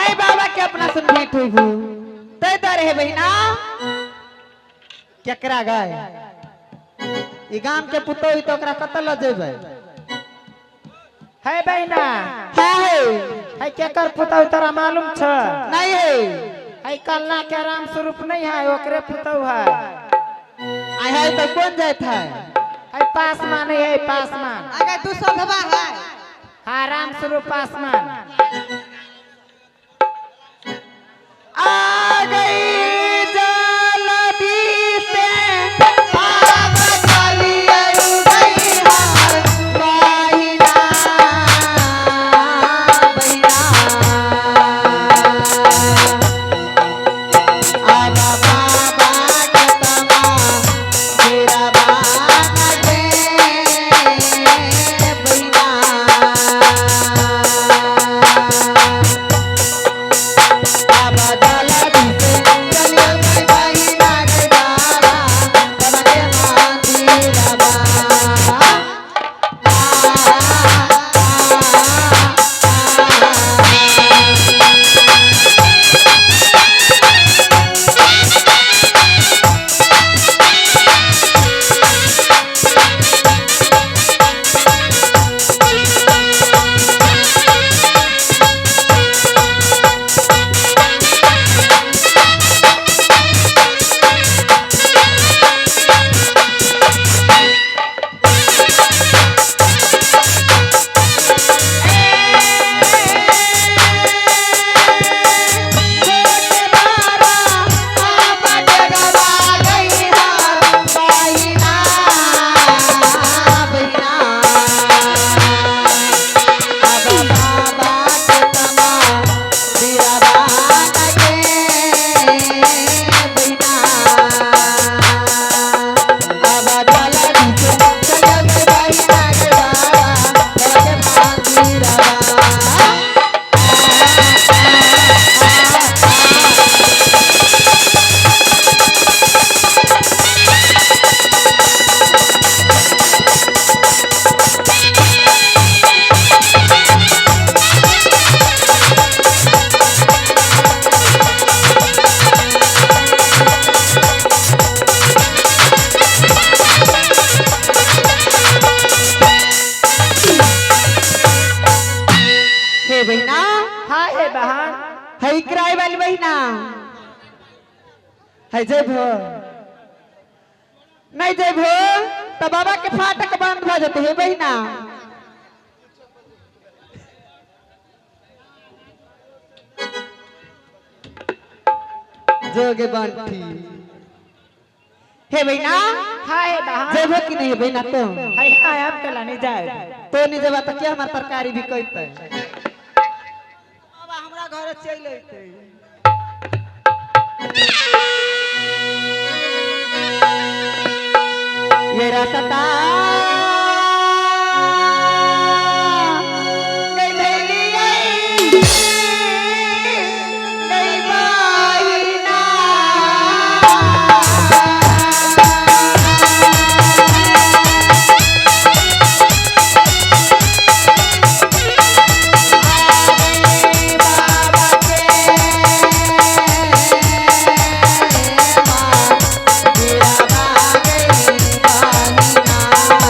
नहीं बाबा के अपना सुन भेंट हुई भू तय दर है बहिना केकरा गए ई गाम के पुतोह तो ओकरा कत ल जेबै है बहिना। हाँ है। है केकर पुतहु तोरा मालूम छ? नहीं है। है कल्ला के राम स्वरूप नहीं है, ओकरे पुतहु है। आय है तो कौन जात है? है पासमान है, पासमान। अगर तू सधवा है। हाँ राम स्वरूप पासमान। आ गई जल्दी से आब चलिए गई हर बहिना बहिना आब बाबा के तमा मेरा बान गे बहिना आब जल्दी से चलिए गई बहिना गे बाबा बाबा के मंदिरवा। हे बहिना। हाँ हे बहन। है किराए वाली बहिना है जेबो नहीं जेबो तो बाबा के फाटक बंद भ जेते हे बहिना। जोगे बंटी हे बहिना। हाँ हे बहन। जेबो कि नहीं बहिना तो? है हाँ आप कला नहीं जाए तो नहीं जेबा तो क्या हमार तरकारी भी कहते अब हमरा घर चल अइते। ये रास्ता गई भैलिया गई बहिना बाबा के माँ मेरा गई बहिना।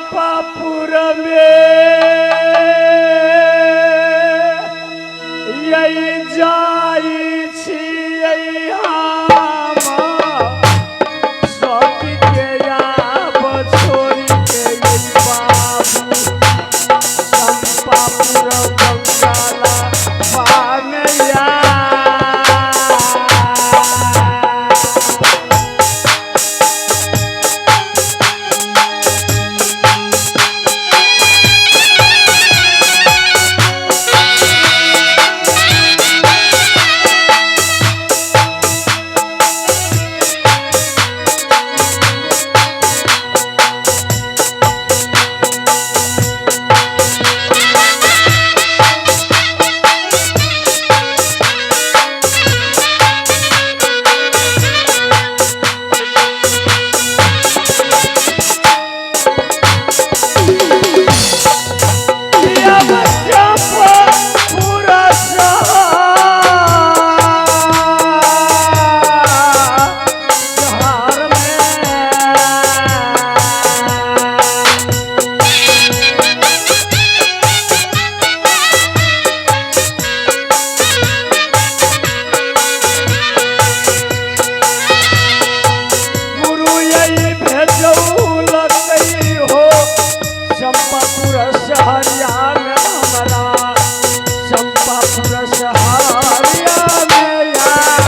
चंपापुर में यही जाई छी हम सबके आब छोड़ के बाबू चंपापुर बंगाला पानया। गुरु यही भेजौलकै हो चंपापुर शहरिया में हमरा चंपापुर शहरिया में यार।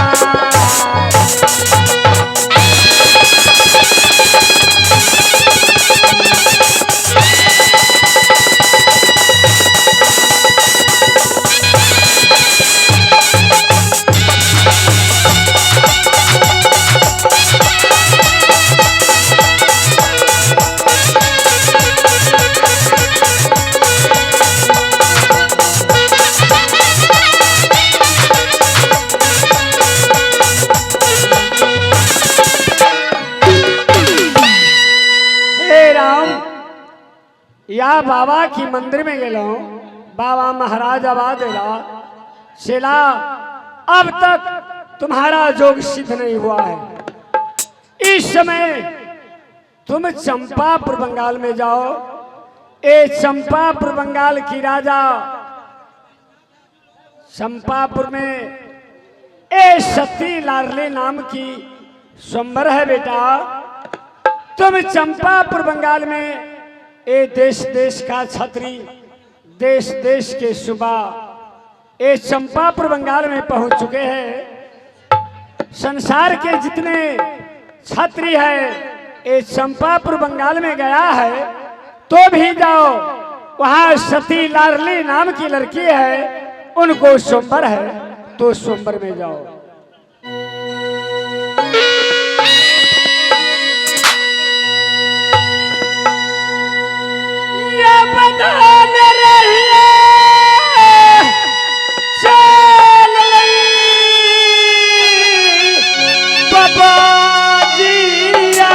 हे राम, या बाबा की मंदिर में गेलो बाबा महाराज आवाज देला शिला अब तक तुम्हारा जोग सिद्ध नहीं हुआ है। इस समय तुम चंपापुर बंगाल में जाओ। ए चंपापुर बंगाल की राजा चंपापुर में ए सती लारले नाम की स्वयंवर है बेटा। तुम चंपापुर बंगाल में ए देश देश का छत्री देश देश के सुबा ए चंपापुर बंगाल में पहुंच चुके हैं। संसार के जितने छत्री है ए चंपापुर बंगाल में गया है तो भी जाओ, वहां सती लारली नाम की लड़की है, उनको स्वयंवर है तो स्वयंवर में जाओ। ये बदल रही चल रही बाबा जिया।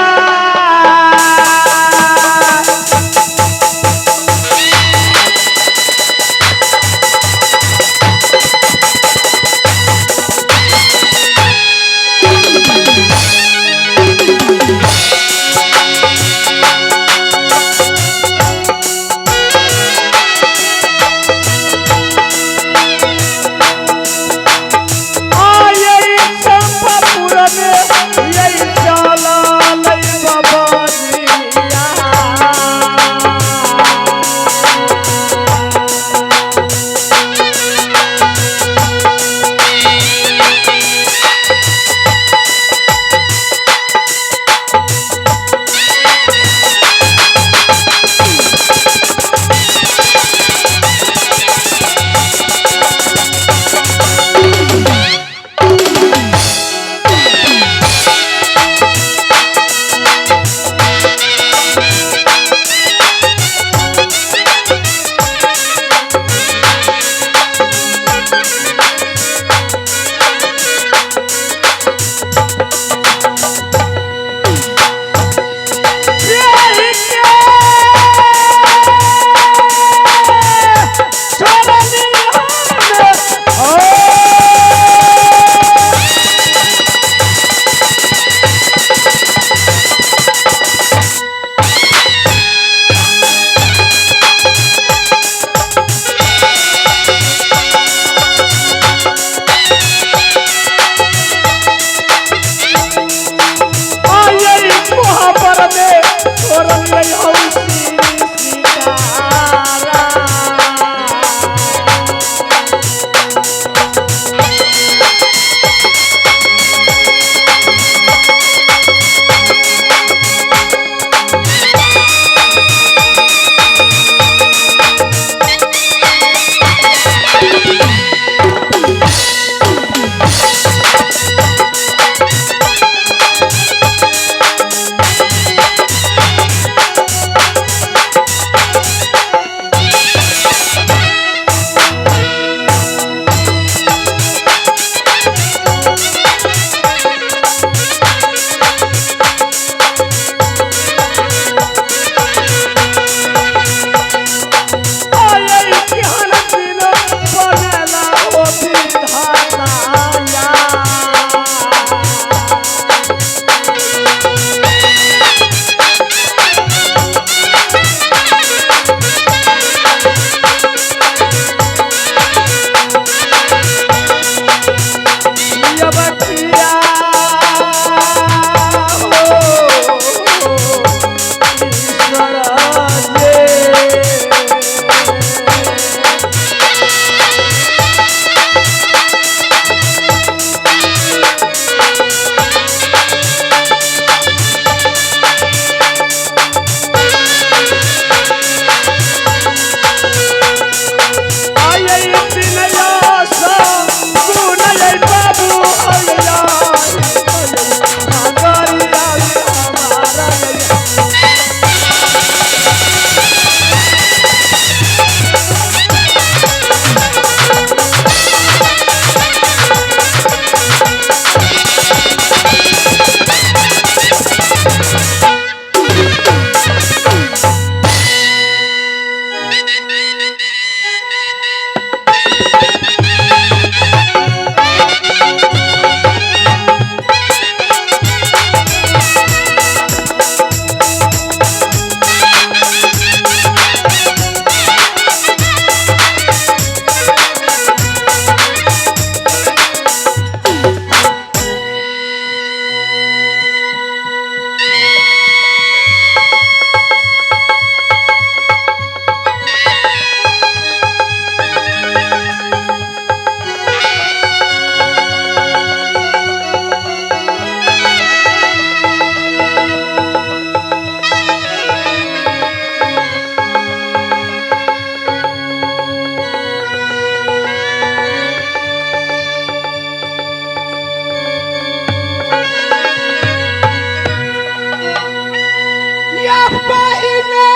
पहिले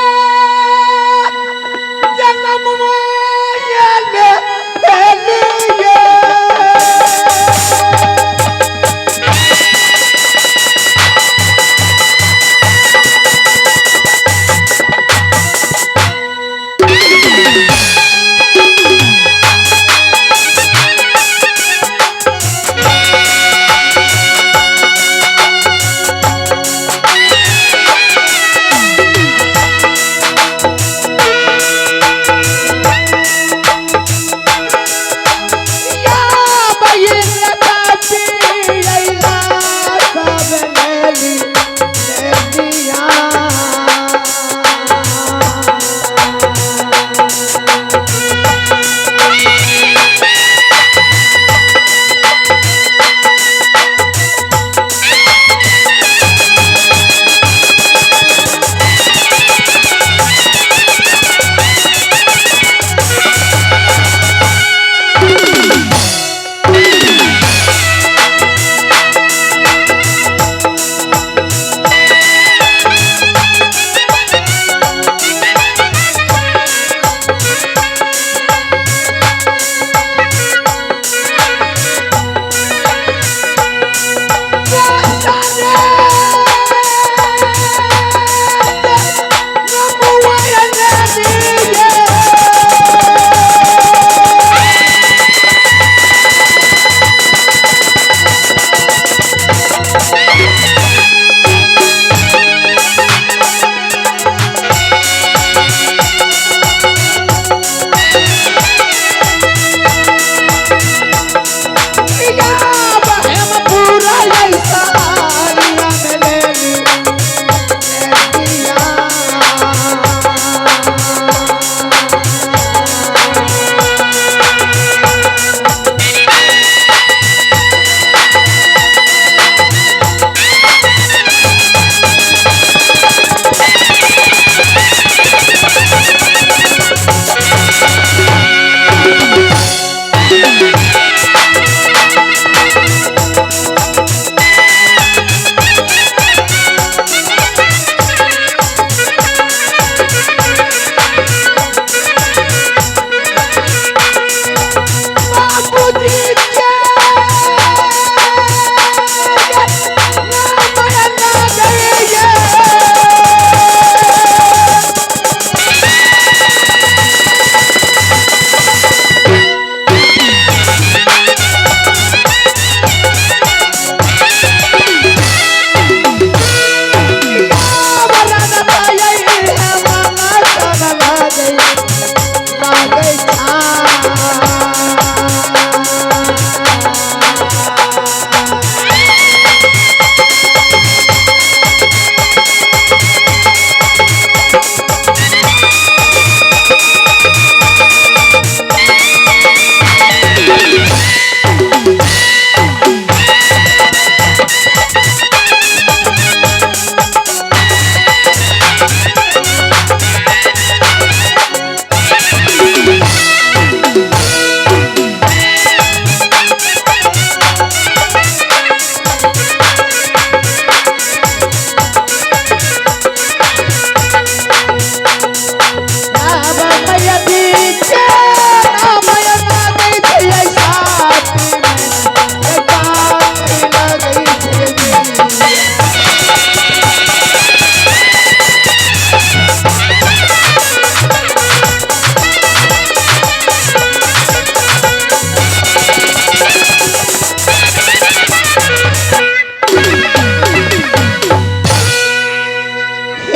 जन्मवा ये ले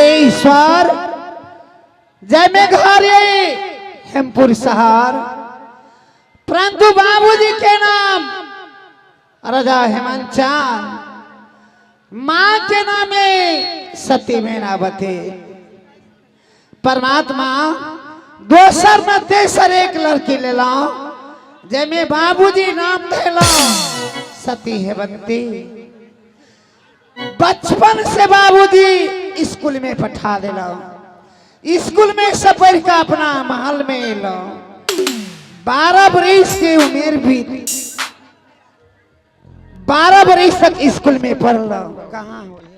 ईश्वर जय में घरे हेमपुर सहार, परंतु बाबूजी के नाम राजा हेमंत, माँ के नाम सती मैनावती। परमात्मा दोसर न तेसर एक लड़की ले लाओ जय बाबूजी नाम देला सती हेमंती। बचपन से बाबूजी स्कूल में पठा दिला, स्कूल में से पढ़ के अपना महल में एलो। 12 बरिस के उम्र भी 12 बरिस तक स्कूल में पढ़ल। कहाँ हो?